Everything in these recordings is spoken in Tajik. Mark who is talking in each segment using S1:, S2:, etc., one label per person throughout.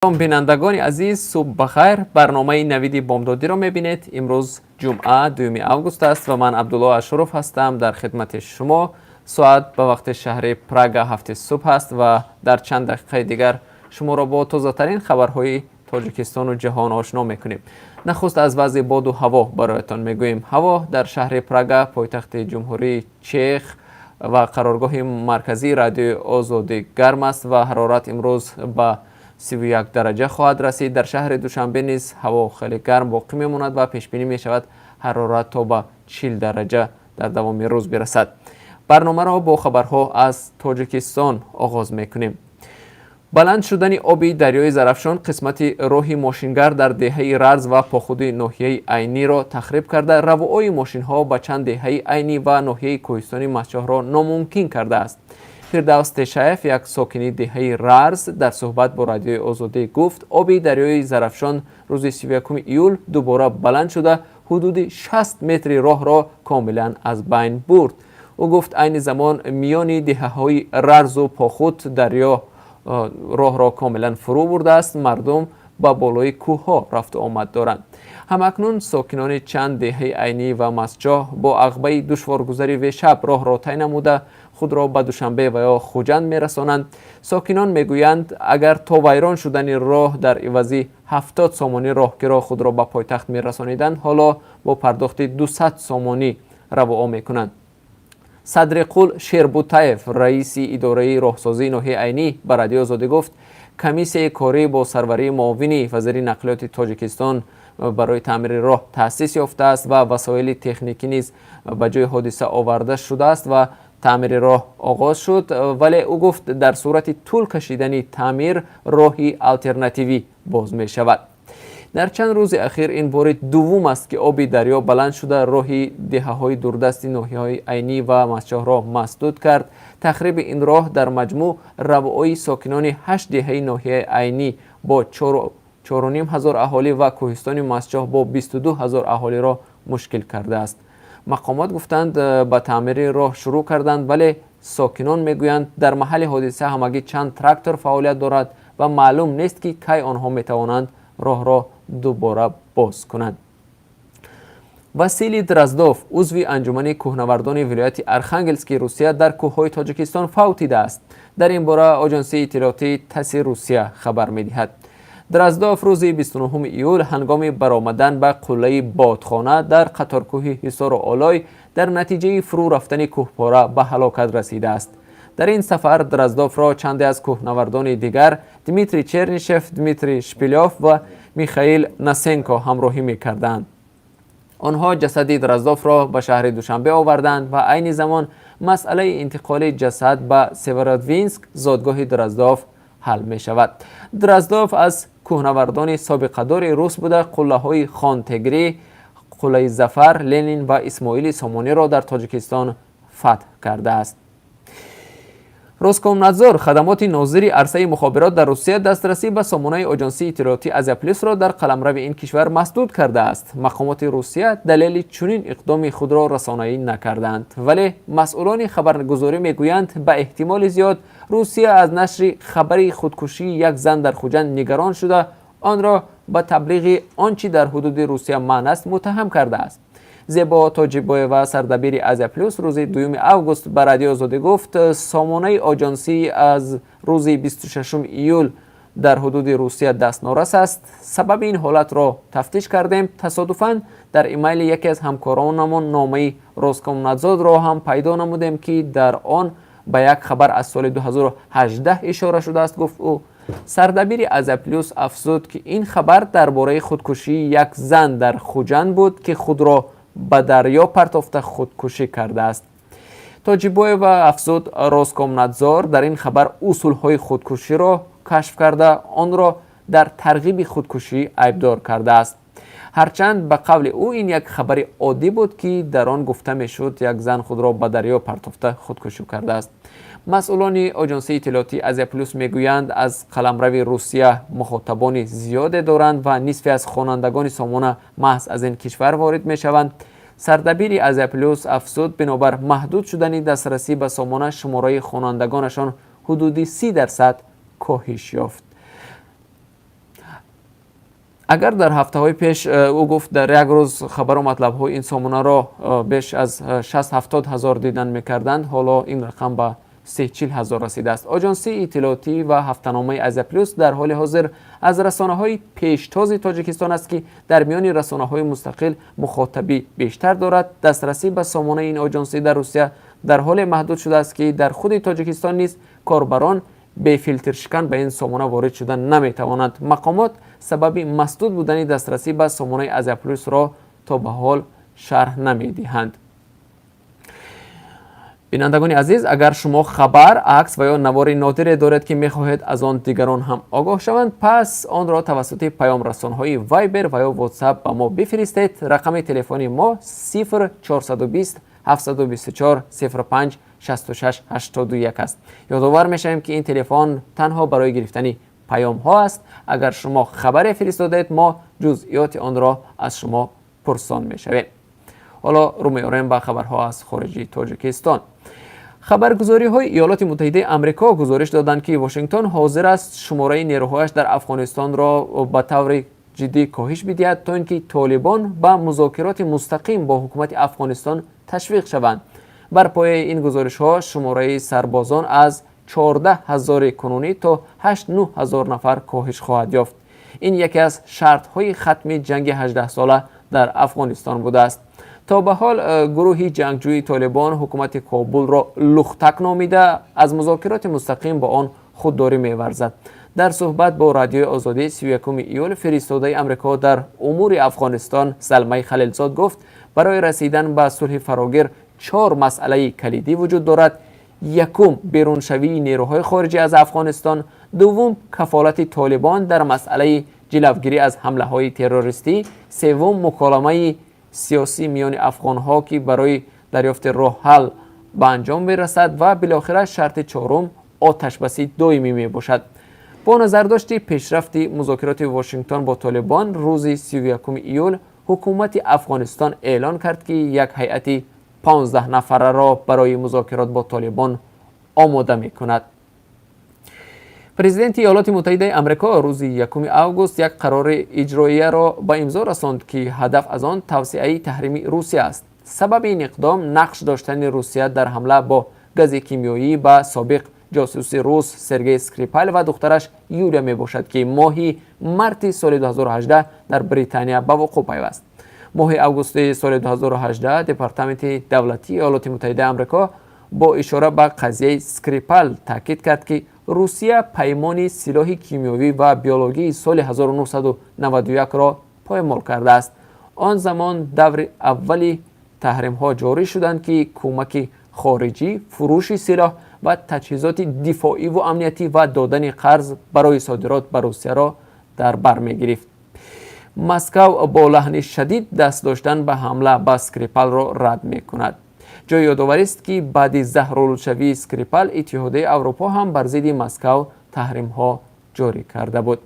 S1: Бинандагони азиз, субҳ бахайр. Барномаи «Навиди бомдодиро» мебинед. Имрӯз ҷумъа, 2 август аст ва ман Абдулло Ашуров ҳастам дар хидмати шумо. Соат ба вақти шаҳри Прага 7-и субҳ аст ва дар чанд дақиқаи дигар шуморо бо тозатарин хабарҳои Тоҷикистону ҷаҳон ошно мекунем. Нахуст аз вазъи боду ҳаво бароятон мегӯем. Ҳаво дар шаҳри Прага, пойтахти Ҷумҳурии Чех ва қароргоҳи марказии Радиои Озодӣ, гарм аст ва ҳарорат имрӯз ба 31 дараҷа хоҳад расид. Дар шаҳри Душанбе низ ҳаво хеле гарм боқӣ мемонад ва пешбинӣ мешавад, ҳарорат то ба 40 дараҷа дар давоми рӯз бирасад. Барномаро бо хабарҳо аз Тоҷикистон оғоз мекунем. Баланд шудани оби дарёи Зарафшон қисмати роҳи мошингард дар деҳаи Рарз ва Похуди ноҳияи Айниро тахриб карда, равои мошинҳо ба чанд деҳаи Айнӣ ва ноҳияи кӯҳистони Мастчоҳро номумкин кардааст. Фирдавс Тешаев, як сокини деҳаи Рарз, дар суҳбат бо Радиои Озодӣ гуфт, оби дарёи Зарафшон рӯзи 31 июл дубора баланд шуда, ҳудуди 60 метри роҳро комилан аз байн бурд. Ӯ гуфт, айни замон миёни деҳаҳои Рарзу Похуд дарё роҳро комилан фурӯ бурдааст. Мардум ба болои кӯҳҳо рафту омад доранд. Ҳамакнун сокинони чанд деҳаи Айнӣ ва Мастчоҳ бо ағбаи душворгузари Вешаб роҳро тай намуда, худро ба Душанбе ва ё Хуҷанд мерасонанд. Сокинон мегӯянд, агар то вайрон шудани роҳ дар ивази 70 сомонӣ роҳкиро худро ба пойтахт мерасониданд, ҳоло бо пардохти 200 сомонӣ равоа мекунанд. Садриқул Шербутаев, раиси идораи роҳсозии ноҳияи Айнӣ, ба Радиои Озодӣ гуфт, комиссияи корӣ бо сарварии муовини вазири нақлиёти Тоҷикистон барои таъмири роҳ таъсис ёфтааст ва васоили техникӣ низ ба ҷои ҳодиса оварда шудааст ва таъмири роҳ оғоз шуд. Вале ӯ гуфт, дар сурати тӯл кашидани таъмир роҳи алтернативӣ боз мешавад. Дар чанд рӯзи ахир ин бори дуввум аст, ки оби дарё баланд шуда, роҳи деҳаҳои дурдасти ноҳияҳои Айнӣ ва Мастчоҳро масдуд кард. Тахриби ин роҳ дар маҷмӯъ равои сокинони ҳашт деҳаи ноҳияи Айнӣ бо 4,5 ҳазор аҳолӣ ва кӯҳистони Мастчоҳ бо 22 ҳазор аҳолиро мушкил кардааст. Мақомот гуфтанд, ба таъмири роҳ шурӯъ карданд, вале сокинон мегӯянд, дар маҳалли ҳодиса ҳамагӣ чанд трактор фаъолият дорад ва маълум нест, ки кай онҳо метавонанд роҳро дубора боз кунанд. Василий Дроздов, узви анҷумани кӯҳнавардони вилояти Архангелски Русия, дар кӯҳҳои Тоҷикистон фавтидааст. Дар ин бора оҷонсии иттилоотии ТАССи Русия хабар медиҳад. Дроздов рӯзи 29 июл ҳангоми баромадан ба қуллаи Бодхона дар қаторкӯҳи Ҳисору Олой дар натиҷаи фурӯ рафтани кӯҳпора ба ҳалокат расидааст. Дар ин сафар Дроздовро чанде аз кӯҳнавардони дигар, Дмитрий Чернишев, Дмитрий Шпилёв ва Михаил Насенко, ҳамроҳӣ мекарданд. Онҳо ҷасади Дроздовро ба шаҳри Душанбе оварданд ва айни замон масъалаи интиқоли ҷасад ба Северодвинск, зодгоҳи Дроздов, ҳал мешавад. Дроздов аз кӯҳнавардони собиқадори рус буда, қуллаҳои Хонтегрӣ, қуллаи Зафар, Ленин ва Исмоили Сомониро дар Тоҷикистон фатҳ кардааст. Роскомнадзор, хадамоти нозири арсаи мухобирот дар Русия, дастрасӣ ба сомонаи оҷонсии иттилоотӣ Азия Плюсро дар қаламрави ин кишвар масдуд кардааст. Мақомоти Русия далели чунин иқдоми худро расонаӣ накарданд, вале масъулони хабаргузорӣ мегӯянд, ба эҳтимоли зиёд Русия аз нашри хабари худкушии як зан дар Хуҷанд нигарон шуда, онро ба таблиғи он чӣ дар ҳудуди Русия манъ аст муттаҳам кардааст. Зебо Тоҷибоева, сардабири Азия Плюс, рӯзи 2 август ба Радиои Озодӣ гуфт, сомонаи оҷонсӣ аз рӯзи 26 июл дар ҳудуди Русия дастнорас аст. Сабаби ин ҳолатро тафтиш кардем. Тасодуфан дар имайли яке аз ҳамкоронамон номаи Роскомнадзорро ҳам пайдо намудем, ки дар он ба як хабар аз соли 2018 ишора шудааст, гуфт ӯ. Сардабири Азия Плюс афзуд, ки ин хабар дар бораи худкушии як зан дар Хуҷанд буд, ки худро ба дарё партофта худкушӣ кардааст. Тоҷибоева афзуд, Роскомнадзор дар ин хабар усулҳои худкуширо кашф карда, онро дар тарғиби худкушӣ айбдор кардааст. Ҳарчанд, ба қавли ӯ, ин як хабари оддӣ буд, ки дар он гуфта мешуд, як зан худро ба дарё партофта худкушӣ кардааст. Масъулони оҷонсии иттилоотии Азия Плюс мегӯянд, аз қаламрави Русия мухотабони зиёде доранд ва нисфе аз хонандагони сомона маҳз аз ин кишвар ворид мешаванд. Сардабири Азия Плюс афзуд, бинобар маҳдуд шудани дастрасӣ ба сомона шумораи хонандагонашон ҳудуди 30% коҳиш ёфт. Агар дар ҳафтаҳои пеш ӯ гуфт, дар як рӯз хабару матлабҳои ин сомонаро беш аз 60-70 ҳазор дидан мекарданд, ҳоло ин рақам ба 30-40 ҳазор расидааст. Оҷонсии иттилоотӣ ва ҳафтаномаи Азия Плюс дар ҳоли ҳозир аз расонаҳои пештози Тоҷикистон аст, ки дар миёни расонаҳои мустақил мухотабӣ бештар дорад. Дастрасӣ ба сомонаи ин оҷонсӣ дар Русия дар ҳоле маҳдуд шудааст, ки дар худи Тоҷикистон низ корбарон бефилтршикан ба ин сомона ворид шуда наметавонанд. Мақомот сабаби масдуд будани дастрасӣ ба сомонаи Азия Плюсро то ба ҳол шарҳ намедиҳанд. Бинандагони азиз, агар шумо хабар, акс ва ё навори нодире доред, ки мехоҳед аз он дигарон ҳам огоҳ шаванд, пас онро тавассути паёмрасонҳои Вайбер ва ё Ватсап ба мо бифиристед. Рақами телефони мо 0420 724 05 66 81 аст. Ёдовар мешавем, ки ин телефон танҳо барои гирифтани паёмҳо аст. Агар шумо хабаре фиристодед, мо ҷузъиёти онро аз шумо пурсон мешавем. Ҳоло рӯ меорем ба хабарҳо аз хориҷи Тоҷикистон. Хабаргузориҳои Иёлоти Муттаҳидаи Амрико гузориш доданд, ки Вошингтон ҳозир аст шумораи нерӯҳояш дар Афғонистонро ба таври ҷиддӣ коҳиш бидиҳад, то ин ки Толибон ба музокироти мустақим бо ҳукумати Афғонистон ташвиқ шаванд. Бар пояи ин гузоришҳо, шумораи сарбозон аз 14 ҳазори кунунӣ то 8-9 ҳазор нафар коҳиш хоҳад ёфт. Ин яке аз шартҳои хатми ҷанги 18сола дар Афғонистон будааст. То ба ҳол гурӯҳи ҷангҷӯи Толибон ҳукумати Кобулро лухтак номида, аз музокироти мустақим бо он худдорӣ меварзад. Дар суҳбат бо Радиои Озодӣ 31 июл фиристодаи Амрико дар умури Афғонистон Залмай Халилзод гуфт, барои расидан ба сулҳи фарогир чор масъалаи калидӣ вуҷуд дорад: якум, беруншавии нерӯҳои хориҷӣ аз Афғонистон; дуввум, кафолати Толибон дар масъалаи ҷилавгирӣ аз ҳамлаҳои террористӣ; севум, муколамаи сиёсӣ миёни афғонҳо, ки барои дарёфти роҳҳал ба анҷом мерасад, ва билохира шарти чорум оташбаси доимӣ мебошад. Бо назардошти пешрафти музокироти Вошингтон бо Толибон, рӯзи 31 июл ҳукумати Афғонистон эълон кард, ки як ҳайати 15 нафараро барои музокирот бо Толибон омода мекунад. Президенти Иёлоти Муттаҳидаи Амрико рӯзи 1 август як қарори иҷроияро ба имзо расонд, ки ҳадаф аз он тавсеаи таҳрими Русия аст. Сабаби ин иқдом нақш доштани Русия дар ҳамла бо гази кимиёӣ ба собиқ ҷосуси рус Сергей Скрипал ва духтараш Юлия мебошад, ки моҳи марти соли 2018 дар Британия ба вуқӯъ пайваст. Моҳи августи соли 2018 Департаменти давлатии Иёлоти Муттаҳидаи Амрико бо ишора ба қазияи Скрипал таъкид кард, ки Русия паймони силоҳи кимиёвӣ ва биологии соли 1991-ро поймол кардааст. Он замон даври аввали таҳримҳо ҷорӣ шуданд, ки кӯмаки хориҷӣ, фурӯши силоҳ ва таҷҳизоти дифоиву амниятӣ ва додани қарз барои содирот ба Русияро дар бар мегирифт. Москав бо лаҳни шадид даст доштан ба ҳамла ба Скрипалро рад мекунад. Ҷои ёдоварист, ки баъди заҳролудшавии Скрипал Иттиҳодияи Аврупо ҳам бар зидди Москав таҳримҳо ҷорӣ карда буд.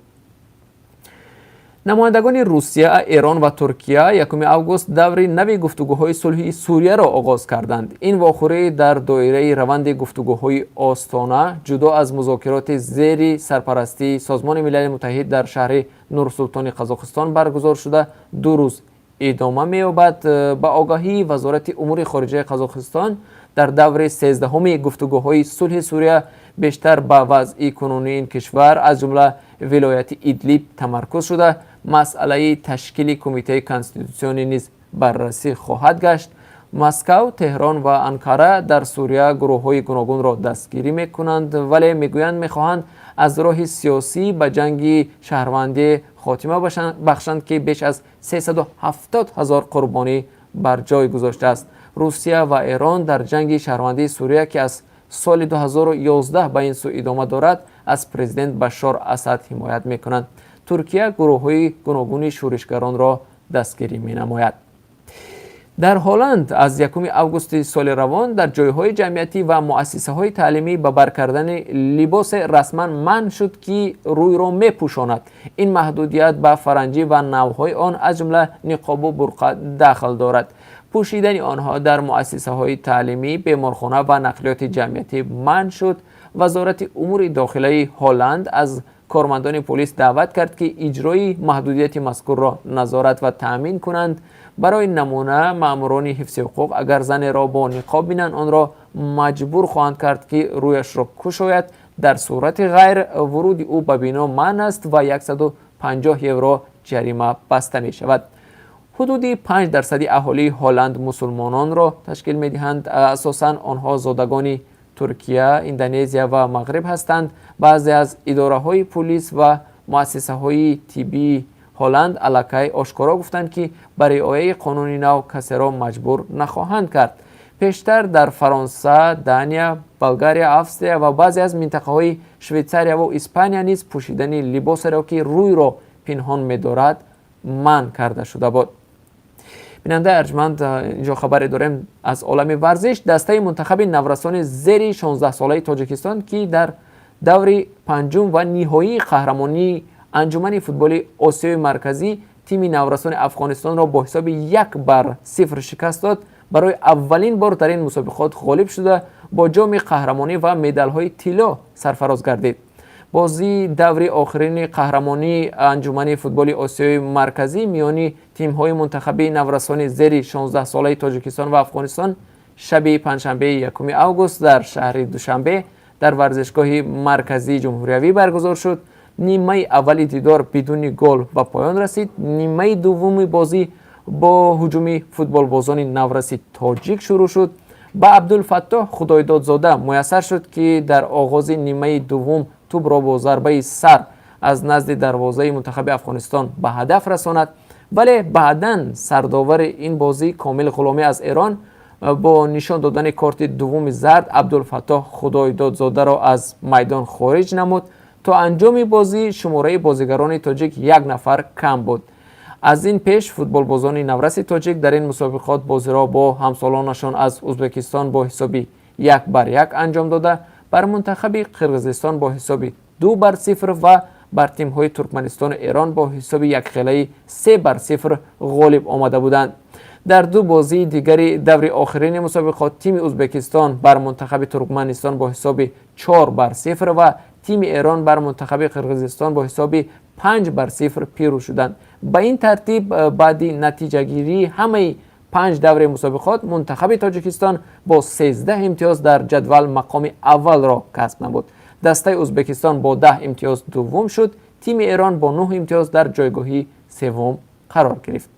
S1: Намояндагони Русия, Эрон ва Туркия 1 август даври нави гуфтугӯҳои сулҳи Сурияро оғоз карданд. Ин вохӯрӣ дар доираи раванди гуфтугӯҳои Остона, ҷудо аз музокироти зери сарпарастии Созмони Милали Муттаҳид дар шаҳри Нурсултони Қазоқистон баргузор шуда, 2 рӯз идома меёбад. Ба огаҳии Вазорати умури хориҷаи Қазоқистон, дар даври 13-ҳуми гуфтугӯҳои сулҳи Сурия бештар ба вазъи кунунии ин кишвар, аз ҷумла вилояти Идлиб, тамаркуз шуда, масъалаи ташкили кумитаи конститутсионӣ низ баррасӣ хоҳад гашт. Москав, Теҳрон ва Анкара дар Сурия гурӯҳҳои гуногунро дастгирӣ мекунанд, вале мегӯянд, мехоҳанд аз роҳи сиёсӣ ба ҷанги шаҳрвандӣ хотима бахшанд, ки беш аз 370 ҳазор қурбонӣ бар ҷой гузоштааст. Русия ва Эрон дар ҷанги шаҳрвандии Сурия, ки аз соли 2011 ба ин сӯ идома дорад, аз президент Башор Асад ҳимоят мекунанд. Туркия гурӯҳҳои гуногуни шӯришгаронро дастгирӣ менамояд. Дар Ҳолланд аз 1 августи соли равон дар ҷойҳои ҷамъиятӣ ва муассисаҳои таълимӣ ба бар кардани либосе расман манъ шуд, ки рӯйро мепӯшонад. Ин маҳдудият ба фаранҷӣ ва навъҳои он, аз ҷумла ниқобу бурқа, дахл дорад. Пӯшидани онҳо дар муассисаҳои таълимӣ, беморхона ва нақлиёти ҷамъиятӣ манъ шуд. Вазорати умури дохилаи Ҳолланд аз Кормандони полис даъват кард, ки иҷрои маҳдудияти мазкурро назорат ва таъмин кунанд. Барои намуна, маъмурони ҳифзи ҳуқуқ агар занеро бо ниқоб бинанд, онро маҷбур хоҳанд кард, ки рӯяшро кушояд. Дар сурати ғайр, вуруди ӯ ба бино манъ аст ва 150 евро ҷарима баста мешавад. Ҳудуди 5% аҳолии Ҳолланд мусулмононро ташкил медиҳанд. Асосан онҳо зодагони Туркия, Индонезия ва Мағриб ҳастанд. Баъзе аз идораҳои пулис ва муассисаҳои тиббии Ҳолланд аллакай ошкоро гуфтанд, ки ба риояи қонуни нав касеро маҷбур нахоҳанд кард. Пештар дар Фаронса, Дания, Болгария, Австрия ва баъзе аз минтақаҳои Швейтсарияву Испания низ пӯшидани либосеро, ки рӯйро пинҳон медорад, манъ карда шуда буд. Бинандаи арҷманд, инҷо хабаре дорем аз олами варзиш. Дастаи мунтахаби наврасони зери 16-солаи Тоҷикистон, ки дар даври панҷум ва ниҳоии қаҳрамонии Анҷумани футболи Осиёи Марказӣ тими наврасони Афғонистонро бо ҳисоби 1-0 шикаст дод, барои аввалин бор дар ин мусобиқот ғолиб шуда, бо ҷоми қаҳрамонӣ ва медалҳои тилло сарфароз гардид. Бозии даври охирини қаҳрамонии Анҷумани футболи Осиёи Марказӣ миёни тимҳои мунтахаби наврасони зери 16-солаи Тоҷикистон ва Афғонистон шаби панҷшанбеи 1 август дар шаҳри Душанбе дар варзишгоҳи марказии ҷумҳуриявӣ баргузор шуд. Нимаи аввали дидор бидуни гол ба поён расид. Нимаи дуввуми бозӣ бо ҳуҷуми футболбозони навраси тоҷик шурӯъ шуд. Ба Абдулфаттоҳ Худойдодзода муяссар шуд, ки дар оғози нимаи дуввум тӯбро бо зарбаи сар аз назди дарвозаи мунтахаби Афғонистон ба ҳадаф расонад. Вале баъдан сардовари ин бозӣ, Комил Ғуломӣ аз Эрон, бо нишон додани корти дуввуми зард Абдулфаттоҳ Худойдодзодаро аз майдон хориҷ намуд. То анҷоми бозӣ шумораи бозигарони тоҷик як нафар кам буд. Аз ин пеш футболбозони навраси тоҷик дар ин мусобиқот бозиро бо ҳамсолонашон аз Ӯзбекистон бо ҳисоби 1-1 анҷом дода, бар мунтахаби Қирғизистон бо ҳисоби 2-0 ва бар тимҳои Туркманистону Эрон бо ҳисоби якхелаи 3-0 ғолиб омада буданд. Дар ду бозии дигари даври охирини мусобиқот тими Ӯзбекистон бар мунтахаби Туркманистон бо ҳисоби 4-0 ва тими Эрон бар мунтахаби Қирғизистон бо ҳисоби 5-0 пирӯз шуданд. Ба ин тартиб, баъди натиҷагирии ҳамаи панҷ даври мусобиқот мунтахаби Тоҷикистон бо 13 имтиёз дар ҷадвал мақоми аввалро касб намуд. Дастаи Ӯзбекистон бо 10 имтиёз дуввум шуд. Тими Эрон бо 9 имтиёз дар ҷойгоҳи севум қарор гирифт.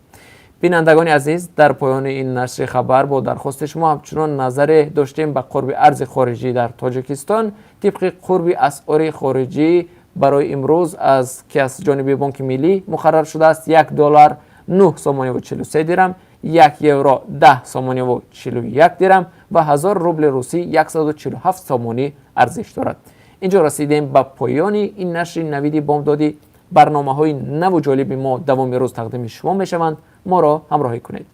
S1: Бинандагони азиз, дар поёни ин нашри хабар бо дархости шумо ҳамчунон назаре доштем ба қурби арзи хориҷӣ дар Тоҷикистон. Тибқи қурби асъори хориҷӣ барои имрӯз, аз ки аз ҷониби Бонки Миллӣ муқаррар шудааст, 1 доллар 9 сомониву 43 дирам, 1 евро 10 сомониву 41 дирам ва 1000 рубли русӣ 147 сомонӣ арзиш дорад. Инҷо расидем ба поёни ин нашри Навиди бомдодӣ. Барномаҳои наву ҷолиби мо давоми рӯз тақдими шумо мешаванд. Моро ҳамроҳӣ кунед.